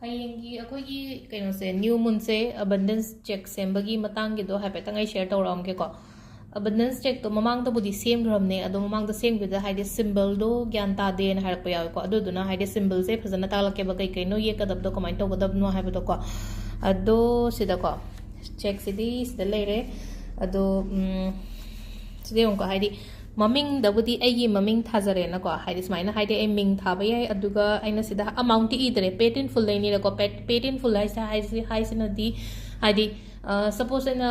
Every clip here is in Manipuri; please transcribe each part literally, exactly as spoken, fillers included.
ꯍꯌꯦꯡꯒꯤ ꯑꯩꯈꯣꯏꯒꯤ ꯀꯩꯅꯣꯁꯦ, ꯅ꯭ꯌꯨ ꯃꯨꯟꯁꯦ, ꯑꯕꯟꯗꯦꯟꯁ ꯆꯦꯛ ꯁꯦꯝꯕꯒꯤ ꯃꯇꯥꯡꯒꯤꯗꯣ ꯍꯥꯏꯐꯦꯠꯇꯪ ꯑꯩ ꯁꯤꯌꯔ ꯇꯧꯔꯛꯑꯝꯒꯦꯀꯣ꯫ ꯑꯕꯟꯗꯦꯟꯁ ꯆꯦꯛꯇꯣ ꯃꯃꯥꯡꯗꯕꯨꯗꯤ ꯁꯦꯝꯈ꯭ꯔꯕꯅꯦ, ꯑꯗꯣ ꯃꯃꯥꯡꯗ ꯁꯦꯝꯈꯤꯕꯗ ꯍꯥꯏꯗꯤ ꯁꯤꯝꯕꯜꯗꯣ ꯒ꯭ꯌꯥꯟ ꯇꯥꯗꯦꯅ ꯍꯥꯏꯔꯛꯄ ꯌꯥꯎꯋꯦꯀꯣ꯫ ꯑꯗꯨꯗꯨꯅ ꯍꯥꯏꯗꯤ ꯁꯤꯝꯕꯜꯁꯦ ꯐꯖꯅ ꯇꯥꯛꯂꯛꯀꯦꯕ, ꯀꯩ ꯀꯩꯅꯣ ꯌꯦꯛꯀꯗꯕꯗꯣ, ꯀꯃꯥꯏꯅ ꯇꯧꯒꯗꯕꯅꯣ ꯍꯥꯏꯕꯗꯣꯀꯣ꯫ ꯑꯗꯣ ꯁꯤꯗꯀꯣ, ꯆꯦꯛꯁꯤꯗꯤ ꯁꯤꯗ ꯂꯩꯔꯦ꯫ ꯑꯗꯣ ꯎꯝ, ꯁꯤꯗ ꯌꯦꯡꯉꯨꯀꯣ, ꯍꯥꯏꯗꯤ ꯃꯃꯤꯡꯗꯕꯨꯗꯤ ꯑꯩꯒꯤ ꯃꯃꯤꯡ ꯊꯥꯖꯔꯦꯅꯀꯣ, ꯍꯥꯏꯗꯤ ꯁꯨꯃꯥꯏꯅ ꯍꯥꯏꯗꯤ ꯑꯩ ꯃꯤꯡ ꯊꯥꯕ ꯌꯥꯏ꯫ ꯑꯗꯨꯒ ꯑꯩꯅ ꯁꯤꯗ ꯑꯃꯥꯎꯟꯠꯇꯤ ꯏꯗ꯭ꯔꯦ, paid in full ꯂꯩꯅꯤꯔꯦꯀꯣ꯫ Paid, paid in full ꯍꯥꯏꯁꯦ, ꯍꯥꯏꯁꯤ, ꯍꯥꯏꯁꯤꯅꯗꯤ ꯍꯥꯏꯗꯤ, ꯁꯄꯣꯁ ꯑꯩꯅ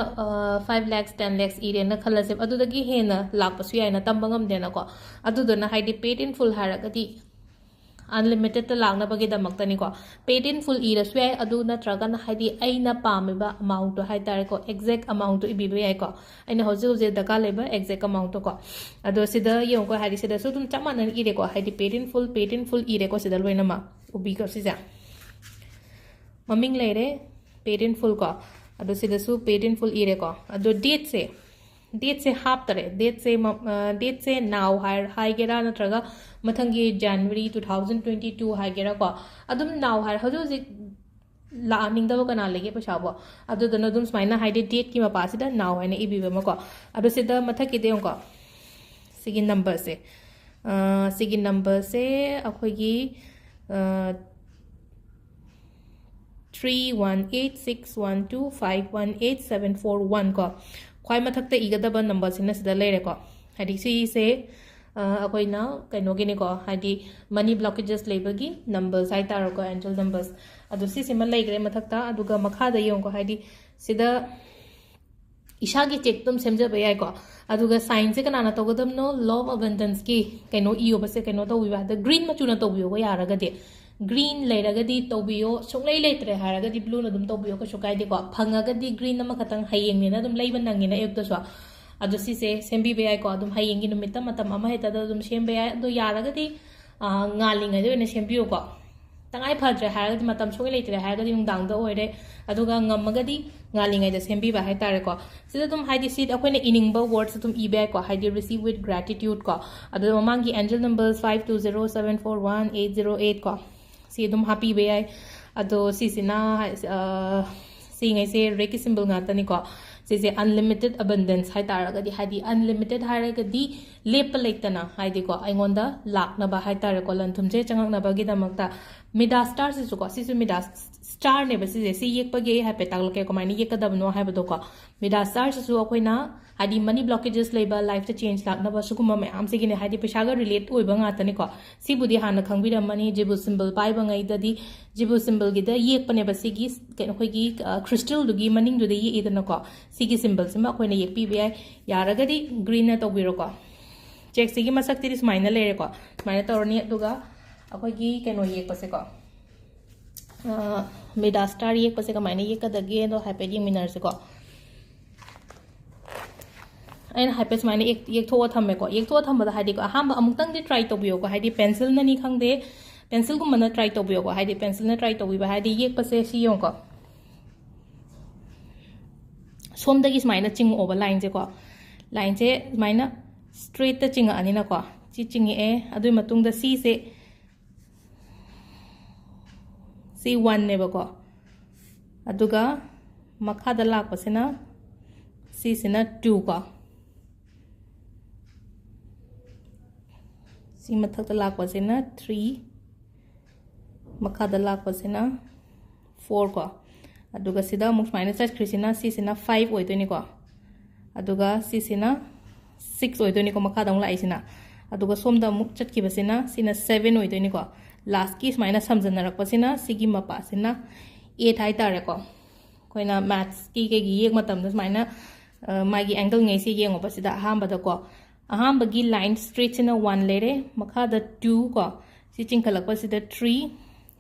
five lakhs, ten lakhs ꯏꯔꯦꯅ ꯈꯜꯂꯁꯦꯕ, ꯑꯗꯨꯗꯒꯤ ꯍꯦꯟꯅ ꯂꯥꯛꯄꯁꯨ ꯌꯥꯏꯅ ꯇꯝꯕ ꯉꯝꯗꯦꯅꯀꯣ꯫ ꯑꯗꯨꯗꯨꯅ ꯍꯥꯏꯗꯤ paid in full ꯍꯥꯏꯔꯒꯗꯤ ꯑꯟꯂꯤꯃꯤꯇꯦꯠꯇ ꯂꯥꯛꯅꯕꯒꯤꯗꯃꯛꯇꯅꯤꯀꯣ꯫ Paid in full ꯏꯔꯁꯨ ꯌꯥꯏ, ꯑꯗꯨ ꯅꯠꯇ꯭ꯔꯒꯅ ꯍꯥꯏꯗꯤ ꯑꯩꯅ ꯄꯥꯝꯃꯤꯕ ꯑꯃꯥꯎꯟꯠꯇꯣ ꯍꯥꯏꯇꯥꯔꯦꯀꯣ, ꯑꯦꯛꯖꯦꯛ ꯑꯃꯥꯎꯟꯠꯇꯣ ꯏꯕꯤꯕ ꯌꯥꯏꯀꯣ꯫ ꯑꯩꯅ ꯍꯧꯖꯤꯛ ꯍꯧꯖꯤꯛ ꯗꯔꯀꯥꯔ ꯂꯩꯕ ꯑꯦꯛꯖꯦꯛ ꯑꯃꯥꯎꯟꯠꯇꯣꯀꯣ꯫ ꯑꯗꯣ ꯁꯤꯗ ꯌꯦꯡꯉꯨꯀꯣ, ꯍꯥꯏꯗꯤ ꯁꯤꯗꯁꯨ ꯑꯗꯨꯝ ꯆꯞ ꯃꯥꯟꯅꯅ ꯏꯔꯦꯀꯣ, ꯍꯥꯏꯗꯤ paid in full, paid in full ꯏꯔꯦꯀꯣ ꯁꯤꯗ ꯂꯣꯏꯅꯃꯛ꯫ ꯎꯕꯤꯀꯣ ꯁꯤꯁꯦ꯫ ꯃꯃꯤꯡ ꯂꯩꯔꯦ, paid in full ꯀꯣ꯫ ꯑꯗꯣ ꯁꯤꯗꯁꯨ paid in full ꯏꯔꯦꯀꯣ꯫ ꯑꯗꯣ ꯗꯦꯠꯁꯦ, ꯗꯦꯠꯁꯦ ꯍꯥꯞꯇꯔꯦ꯫ ꯗꯦꯠꯁꯦ ꯃ-, ꯑ, ꯗꯦꯠꯁꯦ now ꯍꯥꯏ-, ꯍꯥꯏꯒꯦꯔꯥ ꯅꯠꯇ꯭ꯔꯒ ꯃꯊꯪꯒꯤ January two thousand twenty two ꯍꯥꯏꯒꯦꯔꯥꯀꯣ꯫ ꯑꯗꯨꯝ now ꯍꯥꯏꯔ, ꯍꯧꯖꯤꯛ ꯍꯧꯖꯤꯛ ꯂꯥꯛꯍꯟꯅꯤꯡꯗꯕ ꯀꯅꯥ ꯂꯩꯒꯦ ꯄꯩꯁꯥꯕꯣ? ꯑꯗꯨꯗꯨꯅ ꯑꯗꯨꯝ ꯁꯨꯃꯥꯏꯅ ꯍꯥꯏꯗꯤ ꯗꯦꯠꯀꯤ ꯃꯄꯥꯁꯤꯗ now ꯍꯥꯏꯅ ꯏꯕꯤꯕ ꯑꯃꯀꯣ꯫ ꯑꯗꯣ ꯁꯤꯗ ꯃꯊꯛꯀꯤꯗ ꯌꯦꯡꯉꯨꯀꯣ꯫ ꯁꯤꯒꯤ ꯅꯝꯕꯔꯁꯦ, ꯑ, ꯁꯤꯒꯤ ꯅꯝꯕꯔꯁꯦ ꯑꯩꯈꯣꯏꯒꯤ, ꯑ, three one eight six one two five one eight seven four one ꯀꯣ꯫ ꯈ꯭ꯋꯥꯏ ꯃꯊꯛꯇ ꯏꯒꯗꯕ ꯅꯝꯕꯔꯁꯤꯅ ꯁꯤꯗ ꯂꯩꯔꯦꯀꯣ꯫ ꯍꯥꯏꯗꯤ ꯁꯤꯁꯦ, ꯑ, ꯑꯩꯈꯣꯏꯅ ꯀꯩꯅꯣꯒꯤꯅꯤꯀꯣ, ꯍꯥꯏꯗꯤ money blockages ꯂꯩꯕꯒꯤ ꯅꯝꯕꯔꯁ ꯍꯥꯏꯇꯥꯔꯦꯀꯣ, angel numbers꯫ ꯑꯗꯣ ꯁꯤꯁꯤꯃ ꯂꯩꯈ꯭ꯔꯦ ꯃꯊꯛꯇ꯫ ꯑꯗꯨꯒ ꯃꯈꯥꯗ ꯌꯦꯡꯉꯨꯀꯣ, ꯍꯥꯏꯗꯤ ꯁꯤꯗ ꯏꯁꯥꯒꯤ ꯆꯦꯛ ꯑꯗꯨꯝ ꯁꯦꯝꯖꯕ ꯌꯥꯏꯀꯣ꯫ ꯑꯗꯨꯒ ꯁꯥꯏꯟꯁꯦ ꯀꯅꯥꯅ ꯇꯧꯒꯗꯕꯅꯣ? Law of abundanceꯀꯤ ꯀꯩꯅꯣ ꯏꯌꯣꯕꯁꯦ, ꯀꯩꯅꯣ ꯇꯧꯕꯤꯕ, ꯍꯥꯏꯗꯤ ꯒ꯭ꯔꯤꯟ ꯃꯆꯨꯅ ꯇꯧꯕꯤꯌꯣꯀꯣ ꯌꯥꯔꯒꯗꯤ꯫ ꯒ꯭ꯔꯤꯟ ꯂꯩꯔꯒꯗꯤ ꯇꯧꯕꯤꯌꯣ, ꯁꯨꯡꯂꯩ ꯂꯩꯇ꯭ꯔꯦ ꯍꯥꯏꯔꯒꯗꯤ ꯕ꯭ꯂꯨꯅ ꯑꯗꯨꯝ ꯇꯧꯕꯤꯌꯣ, ꯀꯩꯁꯨ ꯀꯥꯏꯗꯦꯀꯣ꯫ ꯐꯪꯉꯒꯗꯤ ꯒ꯭ꯔꯤꯟ ꯑꯃꯈꯛꯇꯪ ꯍꯌꯦꯡꯅꯦꯅ ꯑꯗꯨꯝ ꯂꯩꯕ ꯅꯪꯉꯦꯅ ꯑꯌꯨꯛꯇꯁꯨ꯫ ꯑꯗꯣ ꯁꯤꯁꯦ ꯁꯦꯝꯕꯤꯕ ꯌꯥꯏꯀꯣ꯫ ꯑꯗꯨꯝ ꯍꯌꯦꯡꯒꯤ ꯅꯨꯃꯤꯠꯇ ꯃꯇꯝ ꯑꯃ ꯍꯦꯛꯇꯗ ꯑꯗꯨꯝ ꯁꯦꯝꯕ ꯌꯥꯏ꯫ ꯑꯗꯣ ꯌꯥꯔꯒꯗꯤ, ꯑ, ꯉꯥꯜꯂꯤꯉꯩꯗ ꯑꯣꯏꯅ ꯁꯦꯝꯕꯤꯌꯨꯀꯣ꯫ ꯇꯉꯥꯏ ꯐꯗ꯭ꯔꯦ ꯍꯥꯏꯔꯒꯗꯤ, ꯃꯇꯝ ꯁꯨꯡꯂꯩ ꯂꯩꯇ꯭ꯔꯦ ꯍꯥꯏꯔꯒꯗꯤ ꯅꯨꯡꯗꯥꯡꯗ ꯑꯣꯏꯔꯦ꯫ ꯑꯗꯨꯒ ꯉꯝꯃꯒꯗꯤ ꯉꯥꯜꯂꯤꯉꯩꯗ ꯁꯦꯝꯕꯤꯕ ꯍꯥꯏꯇꯥꯔꯦꯀꯣ꯫ ꯁꯤꯗ ꯑꯗꯨꯝ ꯍꯥꯏꯗꯤ ꯁꯤ ꯑꯩꯈꯣꯏꯅ ꯏꯅꯤꯡꯕ ꯋꯥꯔꯗꯁ ꯑꯗꯨꯝ ꯏꯕ ꯌꯥꯏꯀꯣ, ꯍꯥꯏꯗꯤ receive with gratitude ꯀꯣ꯫ ꯑꯗꯨꯒ ꯃꯃꯥꯡꯒꯤ angel numbers five two zero seven four one eight zero eight ꯀꯣ, ꯁꯤ ꯑꯗꯨꯝ ꯍꯥꯞꯄꯤꯕ ꯌꯥꯏ꯫ ꯑꯗꯣ ꯁꯤꯁꯤꯅ ꯍꯥꯏ- ꯑ, ꯁꯤꯉꯩꯁꯦ ꯔꯦꯛꯀꯤ ꯁꯤꯝꯕꯜ ꯉꯥꯛꯇꯅꯤꯀꯣ꯫ ꯁꯤꯁꯦ unlimited abundance ꯍꯥꯏ ꯇꯥꯔꯒꯗꯤ, ꯍꯥꯏꯗꯤ unlimited ꯍꯥꯏꯔꯒꯗꯤ ꯂꯦꯞꯄ ꯂꯩꯇꯅ, ꯍꯥꯏꯗꯤꯀꯣ, ꯑꯩꯉꯣꯟꯗ ꯂꯥꯛꯅꯕ ꯍꯥꯏ ꯇꯥꯔꯦꯀꯣ, ꯂꯟ ꯊꯨꯝꯁꯦ ꯆꯪꯉꯛꯅꯕꯒꯤꯗꯃꯛꯇ꯫ ꯃꯤꯗꯥꯁ ꯁ꯭ꯇꯥꯔꯁꯤꯁꯨꯀꯣ, ꯁꯤꯁꯨ ꯃꯤꯗꯥꯁ ꯁ꯭ꯇꯥꯔꯅꯦꯕ꯫ ꯁꯤꯁꯦ, ꯁꯤ ꯌꯦꯛꯄꯒꯤ ꯍꯥꯏꯐꯦꯠ ꯇꯥꯛꯂꯛꯀꯦ ꯀꯃꯥꯏꯅ ꯌꯦꯛꯀꯗꯕꯅꯣ ꯍꯥꯏꯕꯗꯣꯀꯣ꯫ ꯃꯤꯗꯥꯁ ꯁ꯭ꯇꯥꯔꯁꯤꯁꯨ ꯑꯩꯈꯣꯏꯅ ꯍꯥꯏꯗꯤ ꯃꯅꯤ ꯕ꯭ꯂꯣꯀꯦꯖꯦꯁ ꯂꯩꯕ, ꯂꯥꯏꯐꯇ ꯆꯦꯟꯖ ꯂꯥꯛꯅꯕ, ꯁꯤꯒꯨꯝꯕ ꯃꯌꯥꯝꯁꯤꯒꯤꯅꯦ, ꯍꯥꯏꯗꯤ ꯄꯩꯁꯥꯒ ꯔꯤꯂꯦꯠ ꯑꯣꯏꯕ ꯉꯥꯛꯇꯅꯤꯀꯣ꯫ ꯁꯤꯕꯨꯗꯤ ꯍꯥꯟꯅ ꯈꯪꯕꯤꯔꯝꯃꯅꯤ, ꯖꯤꯕꯨ ꯁꯤꯝꯕꯜ ꯄꯥꯏꯕꯉꯩꯗꯗꯤ, ꯖꯤꯕꯨ ꯁꯤꯝꯕꯜꯒꯤꯗ ꯌꯦꯛꯄꯅꯦꯕ꯫ ꯁꯤꯒꯤ ꯀꯩꯅꯣ, ꯑꯩꯈꯣꯏꯒꯤ, ꯑ, ꯈ꯭ꯔꯤꯁꯇꯦꯜꯗꯨꯒꯤ ꯃꯅꯤꯡꯗꯨꯗ ꯌꯦꯛꯏꯗꯅꯀꯣ꯫ ꯁꯤꯒꯤ ꯁꯤꯝꯕꯜꯁꯤꯃ ꯑꯩꯈꯣꯏꯅ ꯌꯦꯛꯄꯤꯕ ꯌꯥꯏ꯫ ꯌꯥꯔꯒꯗꯤ ꯒ꯭ꯔꯤꯟꯅ ꯇꯧꯕꯤꯔꯣꯀꯣ꯫ ꯆꯦꯛꯁꯤꯒꯤ ꯃꯁꯛꯇꯤꯗꯤ ꯁꯨꯃꯥꯏꯅ ꯂꯩꯔꯦꯀꯣ꯫ ꯁꯨꯃꯥꯏꯅ ꯇꯧꯔꯅꯤ꯫ ꯑꯗꯨꯒ ꯑꯩꯈꯣꯏꯒꯤ ꯀꯩꯅꯣ ꯌꯦꯛꯄꯁꯦꯀꯣ, ꯑ, ꯃꯤꯗꯥꯁ ꯁ꯭ꯇꯥꯔ ꯌꯦꯛꯄꯁꯦ ꯀꯃꯥꯏꯅ ꯌꯦꯛꯀꯗꯒꯦꯗꯣ ꯍꯥꯏꯐꯦꯠ ꯌꯦꯡꯃꯤꯟꯅꯔꯁꯤꯀꯣ꯫ ꯑꯩꯅ ꯍꯥꯏꯐꯦꯠ ꯁꯨꯃꯥꯏꯅ ꯌꯦꯛ- ꯌꯦꯛꯊꯣꯛꯑ ꯊꯝꯃꯦꯀꯣ꯫ ꯌꯦꯛꯊꯣꯛꯑ ꯊꯝꯕꯗ ꯍꯥꯏꯗꯤꯀꯣ, ꯑꯍꯥꯟꯕ ꯑꯃꯨꯛꯇꯪꯗꯤ ꯇ꯭ꯔꯥꯏ ꯇꯧꯕꯤꯌꯣꯀꯣ꯫ ꯍꯥꯏꯗꯤ ꯄꯦꯟꯁꯤꯜꯅꯅꯤ ꯈꯪꯗꯦ, ꯄꯦꯟꯁꯤꯜꯒꯨꯝꯕꯅ ꯇ꯭ꯔꯥꯏ ꯇꯧꯕꯤꯌꯣꯀꯣ꯫ ꯍꯥꯏꯗꯤ ꯄꯦꯟꯁꯤꯜꯅ ꯇ꯭ꯔꯥꯏ ꯇꯧꯕꯤꯕ ꯍꯥꯏꯗꯤ ꯌꯦꯛꯄꯁꯦ ꯁꯤ ꯌꯦꯡꯉꯨꯀꯣ꯫ ꯁꯣꯝꯗꯒꯤ ꯁꯨꯃꯥꯏꯅ ꯆꯤꯡꯉꯛꯑꯣꯕ ꯂꯥꯏꯟꯁꯦꯀꯣ꯫ ꯂꯥꯏꯟꯁꯦ ꯁꯨꯃꯥꯏꯅ ꯁ꯭ꯇ꯭ꯔꯦꯠꯇ ꯆꯤꯡꯉꯛꯑꯅꯤꯅꯀꯣ꯫ ꯁꯤ ꯆꯤꯡꯉꯛꯑꯦ꯫ ꯑꯗꯨꯒꯤ ꯃꯇꯨꯡꯗ ꯁꯤꯁꯦ, ꯁꯤ ꯋꯥꯟꯅꯦꯕꯀꯣ꯫ ꯑꯗꯨꯒ ꯃꯈꯥꯗ ꯂꯥꯛꯄꯁꯤꯅ ꯁꯤꯁꯤꯅ ꯇꯨ ꯀꯣ꯫ ꯁꯤ ꯃꯊꯛꯇ ꯂꯥꯛꯄꯁꯤꯅ ꯊ꯭ꯔꯤ, ꯃꯈꯥꯗ ꯂꯥꯛꯄꯁꯤꯅ ꯐꯣꯔ ꯀꯣ꯫ ꯑꯗꯨꯒ ꯁꯤꯗ ꯑꯃꯨꯛ ꯁꯨꯃꯥꯏꯅ ꯆꯠꯈ꯭ꯔꯤꯁꯤꯅ, ꯁꯤꯁꯤꯅ ꯐꯥꯏꯚ ꯑꯣꯏꯗꯣꯏꯅꯤꯀꯣ꯫ ꯑꯗꯨꯒ ꯁꯤꯁꯤꯅ ꯁꯤꯛꯁ ꯑꯣꯏꯗꯣꯏꯅꯤꯀꯣ, ꯃꯈꯥꯗ ꯑꯃꯨꯛ ꯂꯥꯛꯏꯁꯤꯅ꯫ ꯑꯗꯨꯒ ꯁꯣꯝꯗ ꯑꯃꯨꯛ ꯆꯠꯈꯤꯕꯁꯤꯅ, ꯁꯤꯅ ꯁꯚꯦꯟ ꯑꯣꯏꯗꯣꯏꯅꯤꯀꯣ꯫ ꯂꯥꯁꯀꯤ ꯁꯨꯃꯥꯏꯅ ꯁꯝꯖꯟꯅꯔꯛꯄꯁꯤꯅ, ꯁꯤꯒꯤ ꯃꯄꯥꯁꯤꯅ ꯑꯦꯠ ꯍꯥꯏꯇꯥꯔꯦꯀꯣ꯫ ꯑꯩꯈꯣꯏꯅ ꯃꯦꯠꯁꯀꯤ ꯀꯩꯒꯤ ꯌꯦꯛ ꯃꯇꯝꯗ ꯁꯨꯃꯥꯏꯅ, ꯑ, ꯃꯥꯒꯤ ꯑꯦꯡꯒꯜꯉꯩꯁꯦ ꯌꯦꯡꯉꯣꯕ꯫ ꯁꯤꯗ ꯑꯍꯥꯟꯕꯗꯀꯣ, ꯑꯍꯥꯟꯕꯒꯤ ꯂꯥꯏꯟ ꯁ꯭ꯇ꯭ꯔꯦꯠꯁꯤꯅ ꯋꯥꯟ ꯂꯩꯔꯦ, ꯃꯈꯥꯗ ꯇꯨ ꯀꯣ, ꯁꯤ ꯆꯤꯡꯈꯠꯂꯛꯄꯁꯤꯗ ꯊ꯭ꯔꯤ,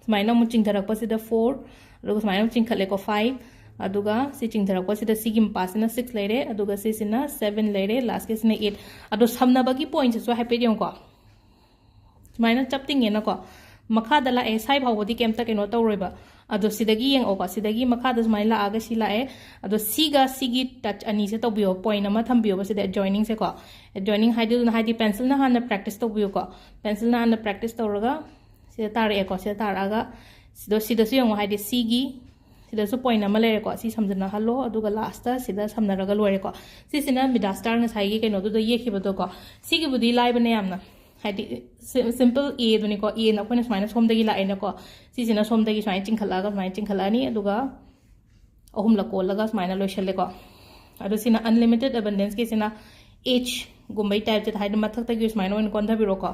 ꯁꯨꯃꯥꯏꯅ ꯑꯃꯨꯛ ꯆꯤꯡꯊꯔꯛꯄꯁꯤꯗ ꯐꯣꯔ, ꯑꯗꯨꯒ ꯁꯨꯃꯥꯏꯅ ꯑꯃꯨꯛ ꯆꯤꯡꯈꯠꯂꯦꯀꯣ, ꯐꯥꯏꯚ, ꯑꯗꯨꯒ ꯁꯤ ꯆꯤꯡꯊꯔꯛꯄꯁꯤꯗ ꯁꯤꯒꯤ ꯃꯄꯥꯁꯤꯅ ꯁꯤꯛꯁ ꯂꯩꯔꯦ, ꯑꯗꯨꯒ ꯁꯤꯁꯤꯅ ꯁꯚꯦꯟ ꯂꯩꯔꯦ, ꯂꯥꯁꯀꯤꯁꯤꯅ ꯑꯦꯠ꯫ ꯑꯗꯣ ꯁꯝꯅꯕꯒꯤ ꯄꯣꯏꯟꯠꯁꯤꯁꯨ ꯍꯥꯏꯐꯦꯠ ꯌꯦꯡꯉꯨꯀꯣ꯫ ꯁꯨꯃꯥꯏꯅ ꯆꯞ ꯇꯤꯡꯉꯦꯅꯀꯣ, ꯃꯈꯥꯗ ꯂꯥꯛꯑꯦ, ꯁ꯭ꯋꯥꯏ ꯐꯥꯎꯕꯗꯤ ꯀꯩꯝꯇ ꯀꯩꯅꯣ ꯇꯧꯔꯣꯏꯕ꯫ ꯑꯗꯣ ꯁꯤꯗꯒꯤ ꯌꯦꯡꯉꯛꯑꯣꯀꯣ, ꯁꯤꯗꯒꯤ ꯃꯈꯥꯗ ꯁꯨꯃꯥꯏꯅ ꯂꯥꯛꯑꯒ ꯁꯤ ꯂꯥꯛꯑꯦ꯫ ꯑꯗꯣ ꯁꯤꯒ ꯁꯤꯒꯤ ꯇꯆ ꯑꯅꯤꯁꯦ ꯇꯧꯕꯤꯌꯣ, ꯄꯣꯏꯟꯠ ꯑꯃ ꯊꯝꯕꯤꯌꯣꯕ ꯁꯤꯗ, ꯑꯦꯗꯖꯣꯏꯅꯤꯡꯁꯦꯀꯣ꯫ ꯑꯦꯗꯖꯣꯏꯅꯤꯡ ꯍꯥꯏꯗꯨꯅ ꯍꯥꯏꯗꯤ ꯄꯦꯟꯁꯤꯜꯅ ꯍꯥꯟꯅ ꯄ꯭ꯔꯦꯛꯇꯤꯁ ꯇꯧꯕꯤꯌꯨꯀꯣ꯫ ꯄꯦꯟꯁꯤꯜꯅ ꯍꯥꯟꯅ ꯄ꯭ꯔꯦꯛꯇꯤꯁ ꯇꯧꯔꯒ ꯁꯤꯗ ꯇꯥꯔꯛꯑꯦꯀꯣ꯫ ꯁꯤꯗ ꯇꯥꯔꯛꯑꯒ ꯁꯤꯗ ꯁꯤꯗꯁꯨ ꯌꯦꯡꯉꯣ, ꯍꯥꯏꯗꯤ ꯁꯤꯒꯤ ꯁꯤꯗꯁꯨ ꯄꯣꯏꯟ ꯑꯃ ꯂꯩꯔꯦꯀꯣ, ꯁꯤ ꯁꯝꯖꯟꯅꯍꯜꯂꯣ, ꯑꯗꯨꯒ ꯂꯥꯁꯇ ꯁꯤꯗ ꯁꯝꯅꯔꯒ ꯂꯣꯏꯔꯦꯀꯣ꯫ ꯁꯤꯁꯤꯅ ꯃꯤꯗꯥꯁꯇꯥꯔ ꯉꯁꯥꯏꯒꯤ ꯀꯩꯅꯣꯗꯨꯗ ꯌꯦꯛꯈꯤꯕꯗꯣꯀꯣ꯫ ꯁꯤꯒꯤꯕꯨꯗꯤ ꯂꯥꯏꯕꯅꯦ ꯌꯥꯝꯅ, ꯍꯥꯏꯗꯤ ꯁꯤꯝꯄꯜ ꯑꯦꯗꯨꯅꯤꯀꯣ꯫ ꯑꯦꯅ ꯑꯩꯈꯣꯏꯅ ꯁꯨꯃꯥꯏꯅ ꯁꯣꯝꯗꯒꯤ ꯂꯥꯛꯑꯦꯅꯀꯣ, ꯁꯤꯁꯤꯅ ꯁꯣꯝꯗꯒꯤ ꯁꯨꯃꯥꯏꯅ ꯆꯤꯡꯈꯠꯂꯛꯑꯒ ꯁꯨꯃꯥꯏꯅ ꯆꯤꯡꯈꯠꯂꯛꯑꯅꯤ, ꯑꯗꯨꯒ ꯑꯍꯨꯝꯂꯛ ꯀꯣꯜꯂꯒ ꯁꯨꯃꯥꯏꯅ ꯂꯣꯏꯁꯜꯂꯦꯀꯣ꯫ ꯑꯗꯣ ꯁꯤꯅ ꯑꯟꯂꯤꯃꯤꯇꯦꯠ ꯑꯕꯟꯗꯦꯟꯁꯀꯤꯁꯤꯅ ꯑꯦꯆꯒꯨꯝꯕꯩ ꯇꯥꯏꯞꯁꯤꯗ, ꯍꯥꯏꯗꯤ ꯃꯊꯛꯇꯒꯤ ꯁꯨꯃꯥꯏꯅ ꯑꯣꯏꯅ ꯀꯣꯟꯊꯕꯤꯔꯣꯀꯣ꯫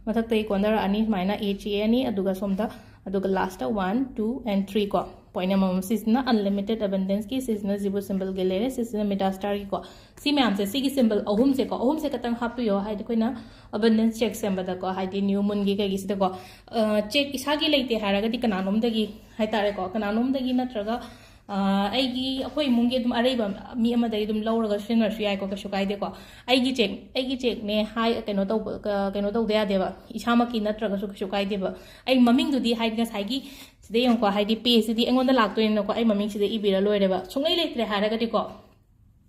ꯃꯊꯛꯇꯒꯤ ꯀꯣꯟꯊꯔꯛꯑꯅꯤ ꯁꯨꯃꯥꯏꯅ, ꯑꯦꯆ ꯌꯦꯛꯑꯅꯤ, ꯑꯗꯨꯒ ꯁꯣꯝꯗ, ꯑꯗꯨꯒ last one, two and three ꯀꯣ꯫ ꯄꯣꯏꯟ ꯑꯃꯃꯝ꯫ ꯁꯤꯁꯤꯅ ꯑꯟꯂꯤꯃꯤꯇꯦꯠ ꯑꯕꯟꯗꯦꯟꯁꯀꯤ, ꯁꯤꯁꯤꯅ ꯖꯤꯕꯨ ꯁꯤꯝꯕꯜꯒꯤ ꯂꯩꯔꯦ, ꯁꯤꯁꯤꯅ ꯃꯤꯗꯥꯁꯇꯥꯔꯒꯤꯀꯣ꯫ ꯁꯤ ꯃꯌꯥꯝꯁꯦ, ꯁꯤꯒꯤ ꯁꯤꯝꯕꯜ ꯑꯍꯨꯝꯁꯦꯀꯣ, ꯑꯍꯨꯝꯁꯦ ꯈꯛꯇꯪ ꯍꯥꯞꯄꯤꯌꯣ, ꯍꯥꯏꯗꯤ ꯑꯩꯈꯣꯏꯅ ꯑꯕꯟꯗꯦꯟꯁ ꯆꯦꯛ ꯁꯦꯝꯕꯗꯀꯣ, ꯍꯥꯏꯗꯤ ꯅ꯭ꯌꯨ ꯃꯨꯟꯒꯤ ꯀꯩꯒꯤꯁꯤꯗꯀꯣ꯫ ꯆꯦꯛ ꯏꯁꯥꯒꯤ ꯂꯩꯇꯦ ꯍꯥꯏꯔꯒꯗꯤ ꯀꯅꯥꯅꯣꯝꯗꯒꯤ ꯍꯥꯏꯇꯥꯔꯦꯀꯣ, ꯀꯅꯥꯅꯣꯝꯗꯒꯤ ꯅꯠꯇ꯭ꯔꯒ ꯑ, ꯑꯩꯒꯤ, ꯑꯩꯈꯣꯏ ꯏꯃꯨꯡꯒꯤ ꯑꯗꯨꯝ ꯑꯔꯩꯕ ꯃꯤ ꯑꯃꯗꯒꯤ ꯑꯗꯨꯝ ꯂꯧꯔꯒ ꯁꯤꯖꯤꯟꯅꯔꯁꯨ ꯌꯥꯏꯀꯣ, ꯀꯩꯁꯨ ꯀꯥꯏꯗꯦꯀꯣ꯫ ꯑꯩꯒꯤ ꯆꯦꯛ, ꯑꯩꯒꯤ ꯆꯦꯛꯅꯦ ꯍꯥꯏ, ꯀꯩꯅꯣ ꯇꯧꯕ, ꯀ-, ꯀꯩꯅꯣ ꯇꯧꯗ ꯌꯥꯗꯦꯕ, ꯏꯁꯥꯃꯛꯀꯤ ꯅꯠꯇ꯭ꯔꯒꯁꯨ ꯀꯩꯁꯨ ꯀꯥꯏꯗꯦꯕ꯫ ꯑꯩ ꯃꯃꯤꯡꯗꯨꯗꯤ, ꯍꯥꯏꯗꯤ ꯉꯁꯥꯏꯒꯤ ꯁꯤꯗ ꯌꯦꯡꯉꯨꯀꯣ, ꯍꯥꯏꯗꯤ ꯄꯦꯁꯤꯗꯤ ꯑꯩꯉꯣꯟꯗ ꯂꯥꯛꯇꯣꯏꯅꯤꯅꯀꯣ, ꯑꯩ ꯃꯃꯤꯡꯁꯤꯗ ꯏꯕꯤꯔ ꯂꯣꯏꯔꯦꯕ꯫ ꯁꯨꯡꯂꯩ ꯂꯩꯇ꯭ꯔꯦ ꯍꯥꯏꯔꯒꯗꯤꯀꯣ,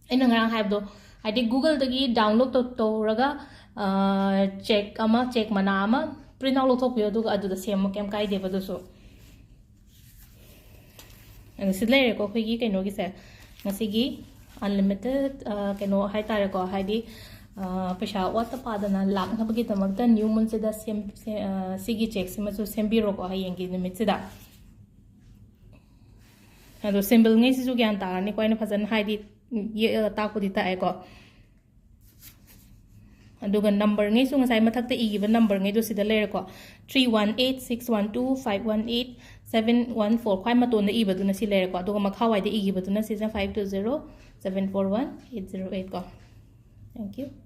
ꯑꯩꯅ ꯉꯔꯥꯡ ꯍꯥꯏꯕꯗꯣ, ꯍꯥꯏꯗꯤ Google-ꯗꯒꯤ download ꯇꯧ-, ꯇꯧꯔꯒ, ꯑ, ꯆꯦꯛ ꯑꯃ, ꯆꯦꯛ ꯃꯅꯥ ꯑꯃ print out ꯂꯧꯊꯣꯛꯄꯤꯌꯣ, ꯑꯗꯨꯒ ꯑꯗꯨꯗ ꯁꯦꯝꯃꯣ, ꯀꯩꯝ ꯀꯥꯏꯗꯦꯕ ꯑꯗꯨꯁꯨ꯫ ꯑꯗꯣ ꯁꯤ ꯂꯩꯔꯦꯀꯣ ꯑꯩꯈꯣꯏꯒꯤ ꯀꯩꯅꯣꯒꯤꯁꯦ, ꯉꯁꯤꯒꯤ ꯑꯟꯂꯤꯃꯤꯇꯦꯠ, ꯑ, ꯀꯩꯅꯣ ꯍꯥꯏꯇꯥꯔꯦꯀꯣ, ꯍꯥꯏꯗꯤ, ꯑ, ꯄꯩꯁꯥ ꯋꯥꯠꯇ ꯄꯥꯗꯅ ꯂꯥꯛꯅꯕꯒꯤꯗꯃꯛꯇ ꯅ꯭ꯌꯨ ꯃꯨꯟꯁꯤꯗ ꯁꯦꯝ-, ꯁꯦ-, ꯑ, ꯁꯤꯒꯤ ꯆꯦꯛꯁꯤꯃꯁꯨ ꯁꯦꯝꯕꯤꯔꯣꯀꯣ ꯍꯌꯦꯡꯒꯤ ꯅꯨꯃꯤꯠꯁꯤꯗ꯫ ꯑꯗꯣ ꯁꯤꯝꯕꯜꯉꯩꯁꯤꯁꯨ ꯒ꯭ꯌꯥꯟ ꯇꯥꯔꯅꯤꯀꯣ, ꯑꯩꯅ ꯐꯖꯅ ꯍꯥꯏꯗꯤ ꯌꯦꯛꯑꯒ ꯇꯥꯛꯄꯨꯗꯤ ꯇꯥꯛꯑꯦꯀꯣ꯫ ꯑꯗꯨꯒ ꯅꯝꯕꯔꯉꯩꯁꯨ ꯉꯁꯥꯏ ꯃꯊꯛꯇ ꯏꯈꯤꯕ ꯅꯝꯕꯔꯉꯩꯗꯣ ꯁꯤꯗ ꯂꯩꯔꯦꯀꯣ, three one eight six one two five one eight seven one four, ꯈ꯭ꯋꯥꯏ ꯃꯇꯣꯟꯗ ꯏꯕꯗꯨꯅ ꯁꯤ ꯂꯩꯔꯦꯀꯣ, ꯑꯗꯨꯒ ꯃꯈꯥꯋꯥꯏꯗ ꯏꯈꯤꯕꯗꯨꯅ ꯁꯤꯁꯤꯅ five two zero seven four one eight zero eight ꯀꯣ꯫ Thank you꯫